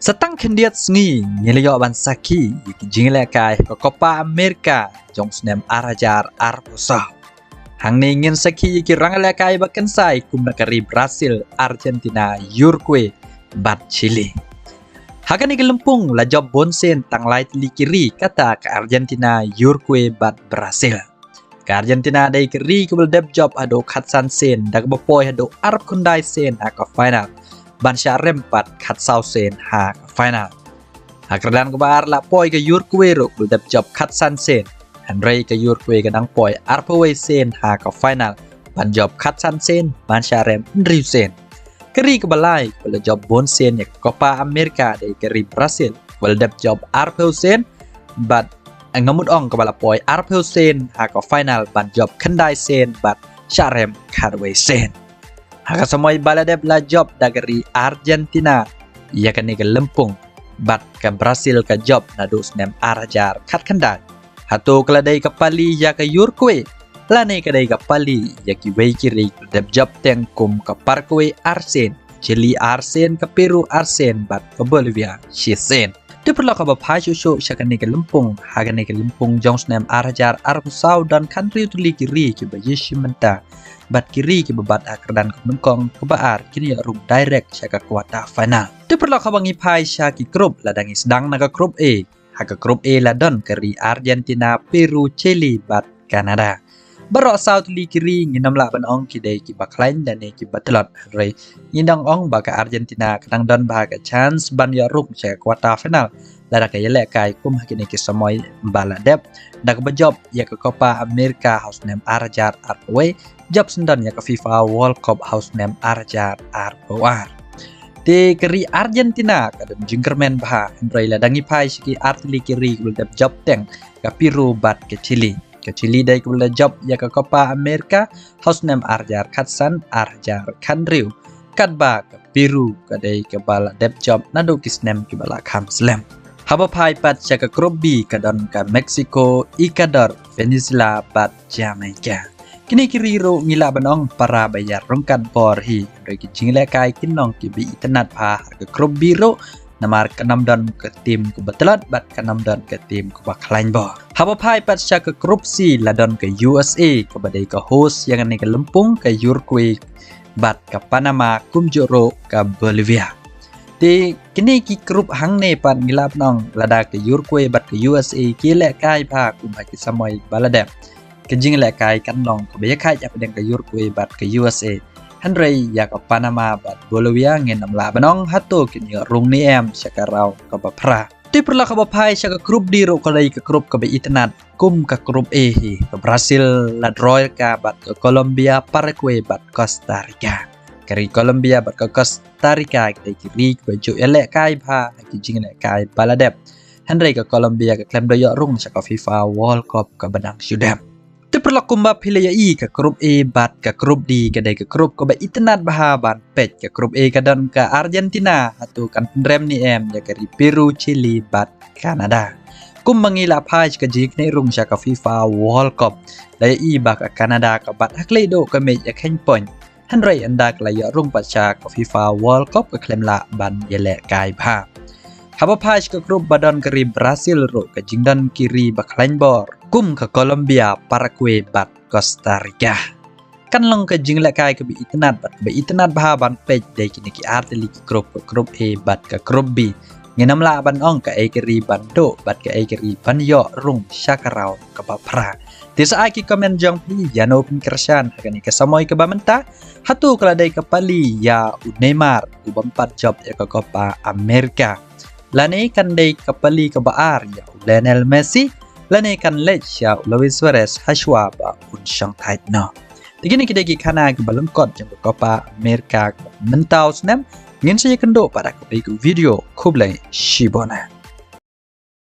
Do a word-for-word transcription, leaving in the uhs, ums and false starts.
Sa tang khyndiat sngi ngi la ïoh ban sakhi ïa ki jingïalehkai ha ka Copa America jong u snem ar hajar arphew saw. Hangne ngin sakhi ïa ki rangïalehkai ba kynsai kum na ka ri Brazil, Argentina, Uruguay bad Chile. Ha kane ka lympung la jop bun sien tang lai tylli ki ri, kata ka Argentina, Uruguay bad Brazil. Ka Argentina dei ka ri kaba la dep jop haduh khatsan sien, da kaba poi haduh arphew khyndai sien ha ka final, ban shah rem pat khatsaw sien ha ka final. Ha ka kyrdan kaba ar la poi ka Uruguay ruh kaba la dep jop khatsan sien, hynrei ka Uruguay ka dang poi arphew wei sien ha ka final, ban jop khatsan sien, ban shah rem hynriew sien. Ka ri kaba lai kaba la jop bun sien ïa ka Copa America dei ka ri Brazil, kaba la dep jop arphew sien, bad nga mut ong kaba la poi arphew sien ha ka final, ban jop khyndai sien bad shah rem khatwei sien. Ha ka samoi ba la dep la jop da ka ri Argentina ïa kane ka lympung, bad ka Brazil ka jop naduh snem ar hajar khatkhyndai. Hato ka la dei ka pali ïa ka Uruguay, lane ka dei ka pali ïa kiwei ki ri kaba la dep jop teng kum ka Paraguay ar sien, Chile ar sien, ka Peru ar sien bad ka Bolivia shi sien. Te paralok, haba phai shuh shuh sha kane ka lympung, ha kane ka lympung jong u snem ar hajar arphew saw don khathynriew tylli ki ri kiba ïashim bynta, bad ki ri kiba bat ha ka kyrdan kaba nyngkong, kaba ar kin ïoh rung direct sha ka quarter final. Te paralok, haba ngi phai sha ki group, lada ngi sdang na ka group A. Ha ka group A la don ka ri Argentina, Peru, Chile bad Canada. Baroh saw tylli ki ri ngin ym lah ban ong ki dei kiba khlaiñ lane kiba tlot, hynrei ngi dang ong ba ka Argentina ka dang don bha ka chance ban ïoh rung sha ka quarter final lada ka ïalehkai kum ha kine ki samoi ba la dep, da kaba jop ïa ka Copa America ha u snem ar hajar arphew wei, jop syndon ïa ka FIFA World Cup ha u snem ar hajar arphew ar. Te ka ri Argentina ka don jingkyrmen bha, hynrei lada ngi phai sha ki ar tylli ki ri kaba la dep jop teng, ka Peru bad ka Chile. Ka Chile dei kaba la jop ïa ka Copa America ha u snem ar hajar khatsan, ar hajar khathynriew. Katba ka Peru ka dei kaba la dep jop naduh ki snem kiba la kham slem. Haba phai pat sha ka group B ka don ka Mexico, Ecuador, Venezuela bad Jamaica. Kine ki ri ruh ngi lah ban ong para ba ïaryngkat bor hi, hynrei ki jingïalehkai kin long kiba itynnad bha. Ha ka group B ruh, namar kan ym don ka team kaba tlot bad kan ym don ka team kaba khlaiñ bor. Haba phai pat sha ka group C la don ka U S A kaba dei ka host ïa kane ka lympung, ka Uruguay bad ka Panama, kumjuh ruh ka Bolivia. Te kine ki group hangne pat ngi lah ban ong lada ka Uruguay bad ka U S A ki ïalehkai bha kum ha ki samoi ba la dep, ka jingïalehkai kan long kaba ïakhaid hapdeng ka Uruguay bad ka U S A. Hynrei ïa ka Panama bad Bolivia ngin ym lah ban ong hato kin ïoh rung ne em sha ka round kaba phra. Te paralok, haba phai sha ka group D ruh ka dei ka group kaba itynnad kum ka group A hi. Ka Brazil la draw ïa ka bad ka Colombia, Paraguay bad Costa Rica. Ka ri Colombia bad ka Costa Rica ki dei ki ri kiba ju ïalehkai bha ha ki jingïalehkai ba la dep. Hynrei ka Colombia ka khlem da ïoh rung sha ka FIFA World Cup kaba dang shu dep. Te paralok, kumba phi la ïohi, ka group A bad ka group D ka dei ka group kaba itynnad bha ban peit. Ka group A ka don ka Argentina, hato kan pynrem ne em ïa ka ri Peru, Chile bad Canada. Kumba ngi la phai sha ka jingïakynduh rung sha ka FIFA World Cup, la ïohi ba ka Canada ka bat ha khlieh duh ka mej ïa kheiñ point. Hynrei ynda ka la ïoh rung pat sha ka FIFA World Cup ka khlem lah ban ïalehkai bha. Haba phai sha ka group ba don ka ri Brazil ruh ka jingdon ki ri ba khlaiñ bor kum ka Colombia, Paraguay bad Costa Rica. Kan long ka jingïalehkai kaba itynnad bad kaba itynnad bha ban peit. Dei kine ki ar tylli ki group, ka group A bad ka group B. Ngin ym lah ban ong kaei ka ri ban duh bad kaei ka ri ban ïoh rung sha ka round kaba phra. Te sa ai ki comment jong phi, ïano phin kyrshan ha kane ka samoi kaba mynta? Hato ka la dei ka pali ïa u Neymar u bym pat jop ïa ka Copa America, lane kan dei ka pali kaba ar ïa u Lionel Messi, lane kan leit ïa u Luis Suarez hashwa ba un shong thait noh? Te kine ki dei ki khana kiba lyngkot jong ka Copa America kaba mynta u snem. Ngin sa ïakynduh pat ha kawei ka video. Khublei shibun.